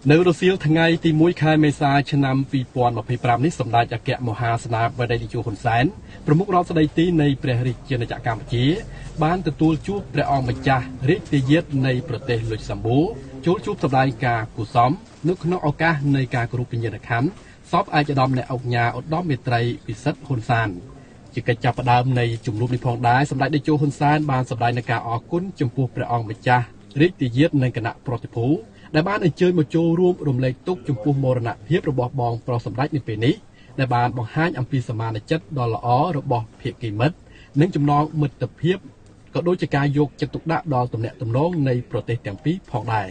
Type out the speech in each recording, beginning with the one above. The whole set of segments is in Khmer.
នៅរសៀលថ្ងៃទី1ខែមេសាឆ្នាំ2025នេះសម្ដេចអគ្គមហាសេនាបតីនាយកហ៊ុនសែនប្រមុខរដ្ឋស្ដីទីនៃព្រះរាជាណាចក្រកម្ពុជាបានទទួលជួបព្រះអង្គម្ចាស់រាជទាយាទនៃប្រទេសលុចសំបូរចូលជួបសម្ដែងការគួសមនៅក្នុងឱកាសនៃការគោរពវិញ្ញាណក្ខន្ធសពឯកឧត្តមអ្នកឧកញ៉ាឧត្តមមេត្រីពិសិដ្ឋហ៊ុនសានជាកិច្ចចាប់ផ្ដើមនៃជំនួបនេះផងដែរសម្ដេចតេជោហ៊ុនសែនបានសម្ដែងនូវការអរគុណចំពោះព្រះអង្គម្ចាស់រាជទាយាទនិងគណៈប្រតិភូដែលបានអញ្ជើញមកចូលរួមរំលែកទុក្ខចំពោះមរណភាពរបស់បងប្រុសសម្ដេចនៅពេលនេះដែលបានបង្ហាញអំពីសមានចិត្តដ៏ល្អរបស់ភាគីមិត្តនិងចំណងមិត្តភាពក៏ដូចជាការយកចិត្តទុកដាក់ដល់ទំនាក់ទំនងនៃប្រទេសទាំងពីរផងដែរ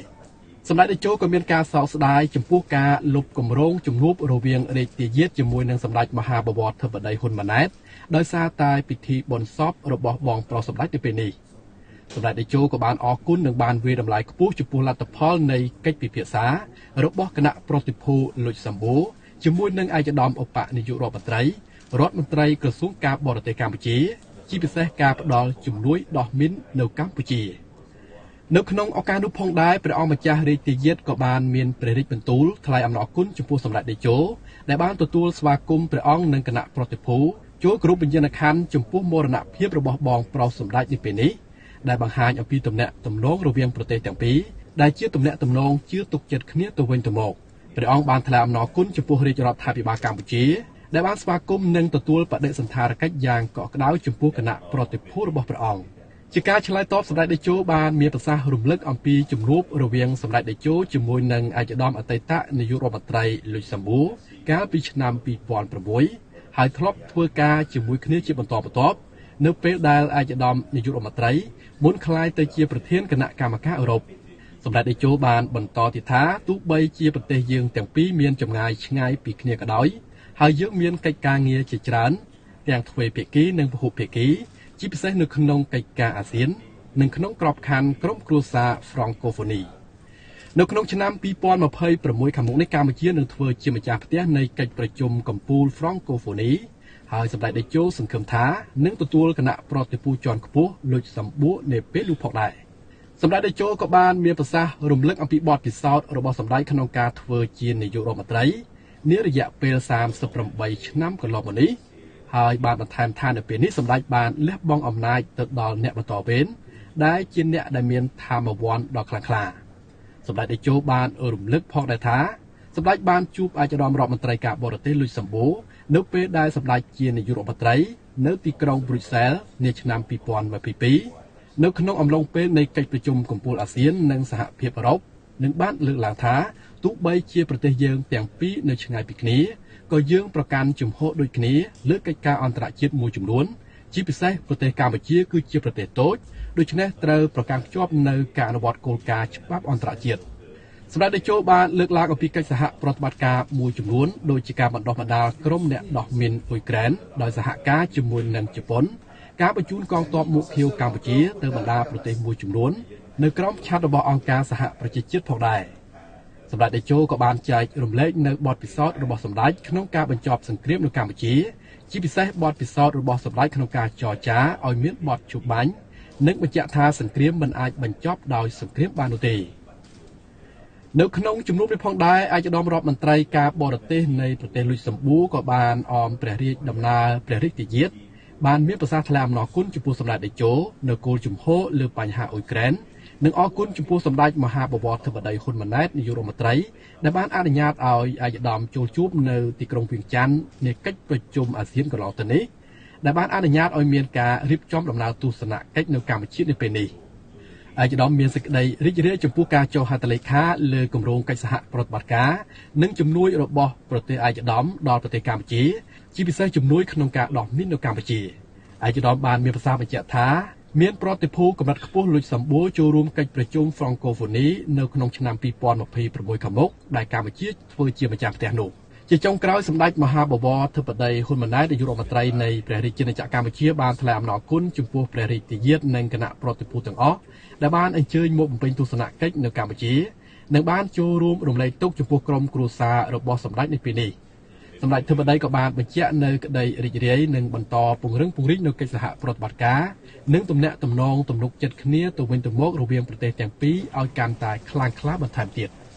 សម្ដេចតេជោក៏មានការសោកស្ដាយចំពោះការលុបគម្រោងជំនួបរវាងរាជទាយាទជាមួយនឹងសម្ដេចមហាបវរធិបតីហ៊ុនម៉ាណែតដោយសារតែពិធីបុណ្យសពរបស់បងប្រុសសម្ដេចនៅពេលនេះសម្ដេចតេជោក៏បានអរគុណនិងបានវាយតម្លៃខ្ពស់ចំពោះលទ្ធផលនៃកិច្ចពិភាក្សារបស់គណៈប្រតិភូលុចសំបូរជាមួយនឹងឯកឧត្តមឧបនាយករដ្ឋមន្ត្រីរដ្ឋមន្ត្រីក្រសួងការបរទេសកម្ពុជាជាពិសេសការផ្ដល់ជំនួយដោះមីននៅកម្ពុជានៅក្នុងឱកាសនោះផងដែរព្រះអង្គម្ចាស់រាជទាយាទក៏បានមានព្រះរាជបន្ទូលថ្លែងអំណរគុណចំពោះសម្ដេចតេជោដែលបានទទួលស្វាគមន៍ព្រះអង្គនិងគណៈប្រតិភូចូលគោរពវិញ្ញាណក្ខន្ធចំពោះមរណភាពរបស់បងប្រុសសម្ដេចនៅពេលនេះដែលបង្ហាញអំពីទំនាក់ទំនងរវាងប្រទេសទាំងពីរដែលជាទំនាក់ទំនងជឿទុកចិត្តគ្នាទៅវិញទៅមកព្រះអង្គបានថ្លែងអំណរគុណចំពោះរាជរដ្ឋាភិបាលកម្ពុជាដែលបានស្វាគមន៍និងទទួលបដិសណ្ឋារកិច្ចយ៉ាងកក់ក្ដៅចំពោះគណៈប្រតិភូរបស់ព្រះអង្គជាការឆ្លើយតបសម្ដេចតេជោបានមានប្រសាសន៍រំលឹកអំពីជំនួបរវាងសម្ដេចតេជោជាមួយនឹងឯកឧត្តមអតីតនាយករដ្ឋមន្ត្រីលុចសំបូរកាលពីឆ្នាំ2006ហើយធ្លាប់ធ្វើការជាមួយគ្នាជាបន្តបន្ទាប់នៅពេលដែលឯកឧត្តមនាយករដ្ឋមន្ត្រីមុនក្លាយទៅជាប្រធានគណៈកម្មការអឺរ៉ុបសម្ដេចតេជោបានបន្តទៀតថាទោះបីជាប្រទេសយើងទាំងពីរមានចម្ងាយឆ្ងាយពីគ្នាក៏ដោយហើយយើងមានកិច្ចការងារជាច្រើនទាំងទ្វេភាគីនិងពហុភាគីជាពិសេសនៅក្នុងកិច្ចការអាស៊ាននិងក្នុងក្របខ័ណ្ឌក្រុមគ្រួសារហ្វ្រង់កូហ្វូនីនៅក្នុងឆ្នាំ2026ខាងមុខនេះកម្ពុជានឹងធ្វើជាម្ចាស់ផ្ទះនៃកិច្ចប្រជុំកំពូលហ្វ្រង់កូហ្វូនីហើយសម្ដេចតេជោសង្ឃឹមថានឹងទទួលគណៈប្រតិភូជាន់ខ្ពស់លុចសំបួរនៅពេលនោះផងដែរសម្ដេចតេជោក៏បានមានប្រសាសន៍រំលឹកអំពីបទពិសោធន៍របស់សម្ដេចក្នុងការធ្វើជានាយករដ្ឋមន្ត្រីនារយៈពេល38ឆ្នាំកន្លងមកនេះហើយបានបន្ថែមថានៅពេលនេះសម្ដេចបានលះបង់អំណាចទៅដល់អ្នកបន្តវេនដែលជាអ្នកដែលមានធម៌វ័នដ៏ខ្លាំងក្លាសម្ដេចតេជោបានរំលឹកផងដែរថាសម្ដេចបានជួបឯកឧត្តមរដ្ឋមន្ត្រីការបរទេសលុចសំបូរនៅពេលដែលសម្ដេចជានាយករដ្ឋមន្ត្រីនៅទីក្រុងប្រ៊ុចសែលនាឆ្នាំ2022នៅក្នុងអំឡុងពេលនៃកិច្ចប្រជុំកំពូលអាស៊ាននិងសហភាពអឺរ៉ុបនឹងបានលើកឡើងថាទោះបីជាប្រទេសយើងទាំងពីរនៅឆ្ងាយពីគ្នាក៏យើងប្រកាន់ជំហរដូចគ្នាលើកិច្ចការអន្តរជាតិមួយចំនួនជាពិសេសប្រទេសកម្ពុជាគឺជាប្រទេសតូចដូច្នេះត្រូវប្រកាន់ខ្ជាប់នៅការអនុវត្តគោលការណ៍ច្បាប់អន្តរជាតិសម្ដេចតេជោបានលើកឡើងអំពីកិច្ចសហប្រតិបត្តិការមួយចំនួនដូចជាការបណ្ដុះបណ្ដាលក្រុមអ្នកដោះមីនអ៊ុយក្រែនដោយសហការជាមួយនឹងជប៉ុនការបញ្ជូនកងទ័ពមួកខៀវកម្ពុជាទៅបណ្ដាប្រទេសមួយចំនួននៅក្រោមឆត្ររបស់អង្គការសហប្រជាជាតិផងដែរសម្ដេចតេជោក៏បានចែករំលែកនៅបទពិសោធន៍របស់សម្ដេចក្នុងការបញ្ចប់សង្គ្រាមនៅកម្ពុជាជាពិសេសបទពិសោធន៍របស់សម្ដេចក្នុងការចរចាឲ្យមានបទជួបបាញ់និងបញ្ជាក់ថាសង្គ្រាមមិនអាចបញ្ចប់ដោយសង្គ្រាមបាននោះទេនៅក្នុងជំនួបនេះផងដែរឯកឧត្តមរដ្ឋមន្ត្រីការបរទេសនៃប្រទេសលុចសំបូរក៏បានអមព្រះរាជដំណើរព្រះរាជទាយាទបានមានប្រសាសន៍ថ្លែងអំណរគុណចំពោះសម្ដេចតេជោនៅគោលជំហរលើបញ្ហាអ៊ុយក្រែននិងអរគុណចំពោះសម្ដេចមហាបវរធិបតីហ៊ុនម៉ាណែតនាយករដ្ឋមន្ត្រីដែលបានអនុញ្ញាតឲ្យឯកឧត្តមចូលជួបនៅទីក្រុងវៀងច័ន្ទនៃកិច្ចប្រជុំអាស៊ានកន្លងទៅនេះដែលបានអនុញ្ញាតឲ្យមានការរៀបចំដំណើរទស្សនកិច្ចនៅកម្ពុជានៅពេលនេះឯកឧត្តមមានសេចក្តីរីករាយចំពោះការចុះហត្ថលេខាលើគម្រោងកិច្ចសហប្រតិបត្តិការនិងជំនួយរបស់ប្រទេសឯកឧត្តមដល់ប្រទេសកម្ពុជាជាពិសេសជំនួយក្នុងការដោះមីននៅកម្ពុជាឯកឧត្តមបានមានប្រសាសន៍បញ្ជាក់ថាមានប្រតិភូកម្រិតខ្ពស់លុចសំបួរចូលរួមកិច្ចប្រជុំហ្វ្រង់កូហ្វូនីនៅក្នុងឆ្នាំ2026ខាងមុខដែលកម្ពុជាធ្វើជាម្ចាស់ផ្ទះនោះជាចុងក្រោយសម្ដេចមហាបវរធិបតីហ៊ុនម៉ាណែតនាយករដ្ឋមន្ត្រីនៃព្រះរាជាណាចក្រកម្ពុជាបានថ្លែងអំណរគុណចំពោះព្រះរាជទាយាទនិងគណៈប្រតិភូទាំងអស់ដែលបានអញ្ជើញមកបំពេញទស្សនកិច្ចនៅកម្ពុជានិងបានចូលរួមរំលែកទុក្ខចំពោះក្រុមគ្រួសាររបស់សម្ដេចនៅពេលនេះសម្ដេចធិបតីក៏បានបញ្ជាក់នៅក្តីរីករាយនិងបន្តពង្រឹងពង្រីកនូវកិច្ចសហប្រតិបត្តិការនិងទំនាក់ទំនងទំនុកចិត្តគ្នាទៅវិញទៅមករវាងប្រទេសទាំងពីរឲ្យកាន់តែខ្លាំងក្លាបន្ថែមទៀត។